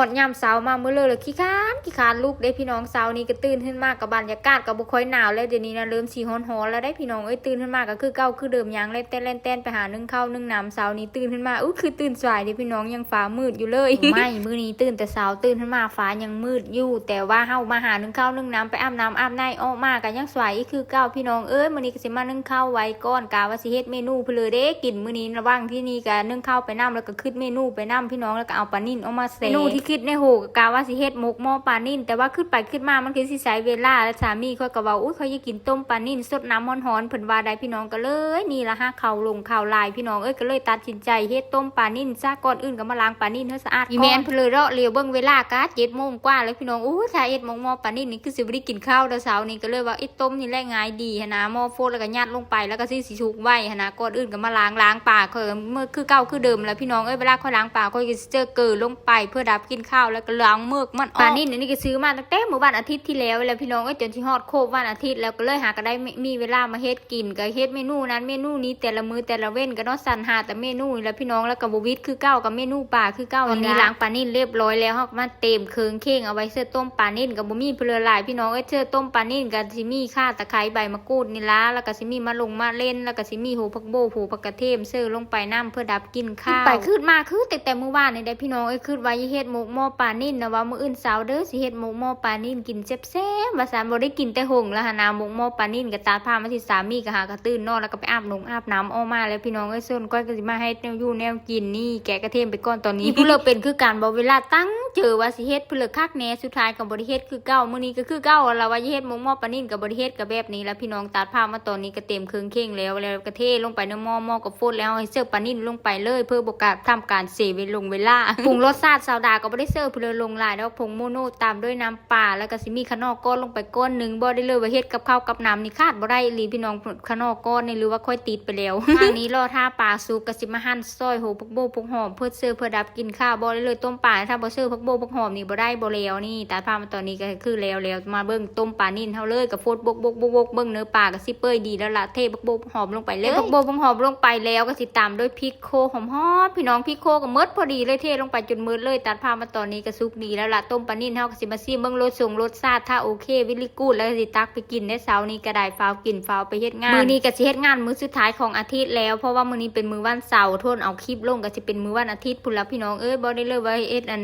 ຮອດຍາມເຊົ້າມາມື້ເລີລະຂີ້ຄ້ານ ຂີ້ຄ້ານລຸກເດ້ພີ່ນ້ອງ. ເຊົ້ານີ້ກໍຕື່ນຂຶ້ນມາກໍບັນຍາກາດກໍບໍ່ຄ່ອຍໜາວແລ້ວ ດຽວນີ້ນະເລີ່ມຊິຮ້ອນໆແລ້ວເດ້ພີ່ນ້ອງເອີຍ. ຕື່ນຂຶ້ນມາກໍຄືເກົ່າຄືເດີມ ຍ່າງແລ່ນແຕ່ນແລ່ນແຕ່ນໄປຫາໜຶ້ງເຂົ້າໜຶ້ງນ້ຳ. ເຊົ້ານີ້ຕື່ນຂຶ້ນມາ ອຸ້ຍ ຄືຕື່ນສາຍເດ້ພີ່ນ້ອງ ຍັງຟ້າມືດຢູ່ເລີຍ. ໂອ້ ມື້ນີ້ຕື່ນແຕ່ເຊົ້າ ຕື່ນຂຶ້ນມາຟ້າຍັງມືດຢູ່ ແຕ່ວ່າເຮົາມາຫາໜຶ້ງເຂົ້າໜຶ້ງນ້ຳ ໄປອາບນ້ຳອາບໃນ ອອກມາກໍຍັງສາຍອີກຄືເກົ່າພີ່ນ້ອງເອີຍ. ມື້ນີ້ກໍຊິມາໜຶ້ງເຂົ້າໄວ້ກ່ອນ ກະວ່າຊິເຮັດເມນູພຸ້ນເລີເດ້ກິນມື້ນີ້. ລະຫວ່າງທີ່ນີ້ກໍໜຶ້ງເຂົ້າໄປນຳ ແລ້ວກໍຄິດເມນູໄປນຳພີ່ນ້ອງ ແລ້ວກໍເອົາປານິນອອກມາ ແຊ ເມນູທີ່ຄິດໃນໂຫ ກະວ່າຊິເຮັດໝົກໝໍ້ປານິນ ແຕ່ວ່າຄິດໄປຄິດມາມັນຄືຊິໃຊ້ເວລາ ແລະສາມີຂ້ອຍກໍເວົ້າ ອຸ້ຍ ຂ້ອຍຢາກກິນຕົ້ມປານິນ ສົດນ້ຳຮ້ອນໆ ເພິ່ນວ່າໄດ໋ພີ່ນ້ອງ. ກໍເລີຍນີ້ລະຫາເຂົ້າລົງເຂົ້າຫຼາຍພີ່ນ້ອງເອີຍ ກໍເລີຍຕັດສິນໃຈເຮັດຕົ້ມປານິນຊະ. ກ່ອນອື່ນກໍມາລ້າງປານິນໃຫ້ສະອາດກ່ອນ ແມ່ນເພິ່ນເລີຍເລາະຫຼຽວເບິ່ງເວລາກະເຈັດໂມງກວ່າແລ້ວພີ່ນ້ອງ. ໂອ້ຍ ຖ້າເຮັດໝົກໝໍ້ປານິນນີ້ຄືຊິບໍ່ໄດ້ກິນເຂົ້າດອກ ເຊົ້ານີ້. ກໍເລີຍວ່າເຮັດຕົ້ມນີ້ແຫຼະງ່າຍດີຫັ້ນນະ ໝໍ້ຟົດແລ້ວກໍຍັດລົງໄປ ແລ້ວກໍຊິ ຊິສຸກໄວຫັ້ນນະ. ກ່ອນອື່ນກໍມາລ້າງ ລ້າງປາ ຂ້ອຍກໍຄືເກົ່າຄືເດີມແຫຼະພີ່ນ້ອງເອີຍ. ເວລາຂ້ອຍລ້າງປາ ຂ້ອຍກໍຊິເຈີເກືອລົງໄປເພື່ອດັບກິ່ນຄາວ ແລ້ວກໍລ້າງເໝິກມັນອອກ. ປານິນອັນນີ້ກໍຊື້ມາຕັ້ງແຕ່ມື້ວັນອາທິດທີ່ແລ້ວແຫຼະພີ່ນ້ອງເອີຍ ຈົນຊິຮອດຄົບວັນອາທິດແລ້ວ ກໍເລີຍຫາກໍໄດ້ມີ ມີເວລາມາເຮັດກິນ ກໍເຮັດເມນູນັ້ນເມນູນີ້ແຕ່ລະມື້ແຕ່ລະເວັນ ກໍເນາະ ສັນຫາແຕ່ເມນູນີ້ແຫຼະພີ່ນ້ອງ. ແລ້ວກໍບໍ່ຫວິດຄືເກົ່າ ກັບເມນູປາຄືເກົ່າ. ຕອນນີ້ລ້າງປານິນລຽບຮ້ອຍແລ້ວ ເຮົາກໍມາຕຽມເຄື່ອງເຄງເອົາໄວ້ເສີດຕົ້ມປານິນ ກໍບໍ່ມີເພິ່ນຫຼາຍພີ່ນ້ອງເອີຍ. ເສີດຕົ້ມປານິນກໍຊິມີຂ່າ ຕະໄຄ ໃບມະ ກູດນີ້ລະ ແລ້ວກໍຊິມີໝາກລົງໝາກເລັ່ນ ແລ້ວກໍຊິມີຫົວຜັກບົວ ຫົວຜັກກະເທມ ເສີລົງໄປນຳເພື່ອດັບກິ່ນຄາວ. ຄິດໄປຄິດມາຄືແຕ່ແຕ່ມື້ວານນີ້ໄດ໋ພີ່ນ້ອງເອີຍ ຄິດວ່າຈະເຮັດໝົກໝໍ້ປານິນນະ ວ່າມື້ອື່ນເຊົ້າເດີ ຊິເຮັດໝົກໝໍ້ປານິນກິນແຊບໆ ວ່າຊັ້ນ. ບໍ່ໄດ້ກິນແຕ່ຫົງແລ້ວຫັ້ນນະ ໝົກໝໍ້ປານິນ. ກໍຕັດພາບມາທີ່ສາມີ ກໍຫາກະຕື່ນນອນ ແລ້ວກໍໄປອາບນົງອາບນ້ຳອອກມາແລ້ວພີ່ນ້ອງເອີຍ. ສ່ວນຂ້ອຍກໍຊິມາເຮັດແນວຢູ່ແນວກິນນີ້ ແກະກະເທມໄປກ່ອນຕອນນີ້. ຜູ້ເລີເປັນຄືກັນບໍ່ ເວລາຕັ້ງ ເຈີວ່າຊິເຮັດ ເພິ່ນເລີຄັກແນ່ ສຸດທ້າຍກໍບໍ່ໄດ້ເຮັດຄືເກົ່າ. ມື້ນີ້ກໍຄືເກົ່າລະ ວ່າຈະເຮັດໝົກໝໍ້ປານິນກໍບໍ່ໄດ້ເຮັດ ກໍແບບນີ້ລະພີ່ນ້ອງ. ຕັດພາບມາຕອນນີ້ກໍຕຽມເຄື່ອງເຄງແລ້ວ ແລ້ວກໍເທລົງໄປໃນໝໍ້ ໝໍ້ກໍຟົດແລ້ວ ເຮົາໃຫ້ເສີບປານິນລົງໄປເລີຍ ເພື່ອບໍ່ການທຳການເສເວລົງເວລາ. ປຸງລົດຊາດ ສາວດາກໍບໍ່ໄດ້ເສີບເພິ່ນເລີລົງຫຼາຍດອກ ຜົງໂມໂນ ຕາມດ້ວຍນ້ຳປາ ແລ້ວກໍຊິມີຂະໜໍ້ກ້ອນລົງໄປກ້ອນໜຶ່ງ. ບອກໄດ້ເລີຍວ່າເຮັດກັບເຂົ້າກັບນ້ຳນີ້ຂາດບໍ່ໄດ້ອີ່ຫຼີພີ່ນ້ອງ ຂະໜໍ້ກ້ອນນີ້ ຫຼືວ່າຂ້ອຍຕິດໄປແລ້ວ. ທາງນີ້ລໍຖ້າປາສຸກ ກໍຊິມາຫັ່ນ ຊອຍຫົວຜັກບົວຜັກຫອມ ເພື່ອເສີບເພື່ອດັບກິ່ນຄາວ. ບອກໄດ້ເລີຍ ຕົ້ມປາ ຖ້າບໍ່ເສີບຜັກບົວຜັກຫອມນີ້ບໍ່ໄດ້ ບໍ່ແລ້ວ. ນີ້ ຕາດພາບມາຕອນນີ້ກໍຄືແລ້ວແລ້ວ ມາເບິ່ງຕົ້ມປານິນເຮົາເລີຍ ກໍຟົດບົກໆໆໆ ເບິ່ງເນີ ປາກໍຊິເປື່ອຍດີແລ້ວລະ ເທຜັກບົວຜັກຫອມລົງໄປເລີຍ. ເທຜັກບົວຜັກຫອມລົງໄປແລ້ວ ກໍຊິຕາມດ້ວຍພິກໂຄຫອມໆ ພີ່ນ້ອງ ພິກໂຄກໍໝົດພໍດີເລີຍ ເທລົງໄປຈົນໝົດເລີຍ. ຕັດພາບມາຕອນນີ້ກໍສຸກດີແລ້ວລະ ຕົ້ມປານິນເຮົາ. ກໍຊິມາຊີມເບິ່ງລົດຊົງລົດຊາດ ຖ້າໂອເຄ very good ແລ້ວກໍຊິຕັກໄປກິນໄດ້. ເຊົ້ານີ້ກໍໄດ້ຟ້າວກິນຟ້າວໄປເຮັດງານ ມື້ນີ້ກໍຊິເຮັດງານມື້ສຸດທ້າຍຂອງອາທິດແລ້ວ ເພາະວ່າມື້ນີ້ເປັນມື້ວັນເສົາ ໂທນເອົາຄລິບລົງກໍຊິເປັນມື້ວັນອາທິດພຸ້ນລະພີ່ນ້ອງເອີຍ. ບອກໄດ້ເລີຍວ່າເຮັດອັນ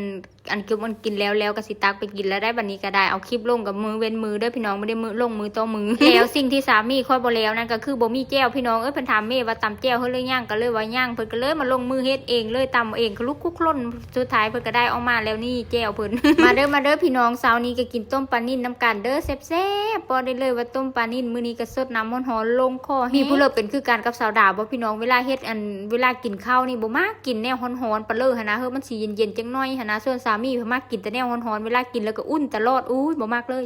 ອັນເກັບອັນກິນແລ້ວແລ້ວກໍຊິຕັກໄປກິນແລ້ວໄດ໋. ບັດນີ້ກໍໄດ້ເອົາຄລິບລົງກັບມື້ເວັ້ນມື້ເດີພີ່ນ້ອງ ບໍ່ໄດ້ມື້ລົງມື້ຕໍ່ມື້. ແລ້ວສິ່ງທີ່ສາມີຂ້ອຍບໍ່ແລ້ວນັ້ນກໍຄືບໍ່ມີແຈ່ວພີ່ນ້ອງເອີຍ. ເພິ່ນຖາມແມ່ວ່າຕຳແຈ່ວເຮີດຫຼືຍັງ ກໍເລີຍວ່າຍັງ ເພິ່ນກໍເລີຍມາລົງມືເຮັດເອງເລີຍ ຕຳເອງ ຄະລຸກຄຸກຫຼົ່ນ. ສຸດທ້າຍເພິ່ນກໍໄດ້ອອກມາແລ້ວ ນີ້ແຈ່ວເພິ່ນ. ມາເດີ ມາເດີພີ່ນ້ອງ ເຊົ້ານີ້ກໍກິນຕົ້ມປານິນນຳກັນເດີ ແຊບໆ. ບອກໄດ້ເລີຍວ່າຕົ້ມປານິນມື້ນີ້ກໍສົດນ້ຳຮ້ອນໆ ລົງຄໍແຮງ. ມີຜູ້ເລີເປັນຄືກັນກັບສາວດາບໍ່ພີ່ນ້ອງ ເວລາເຮັດອັນ ເວລາກິນເຂົ້ານີ້ບໍ່ມັກກິນແນວຮ້ອນໆປານເລີຫັ້ນນະ ເຮີ້ ມັນຊິເຢັນໆຈັກໜ້ອຍຫັ້ນນະ. ສ່ວນສາມີເພິ່ນມັກກິນແຕ່ແນວຮ້ອນໆ ເວລາກິນແລ້ວກໍອຸ່ນຕະຫຼອດ ອູ້ຍ ບໍ່ມັກເລີຍ.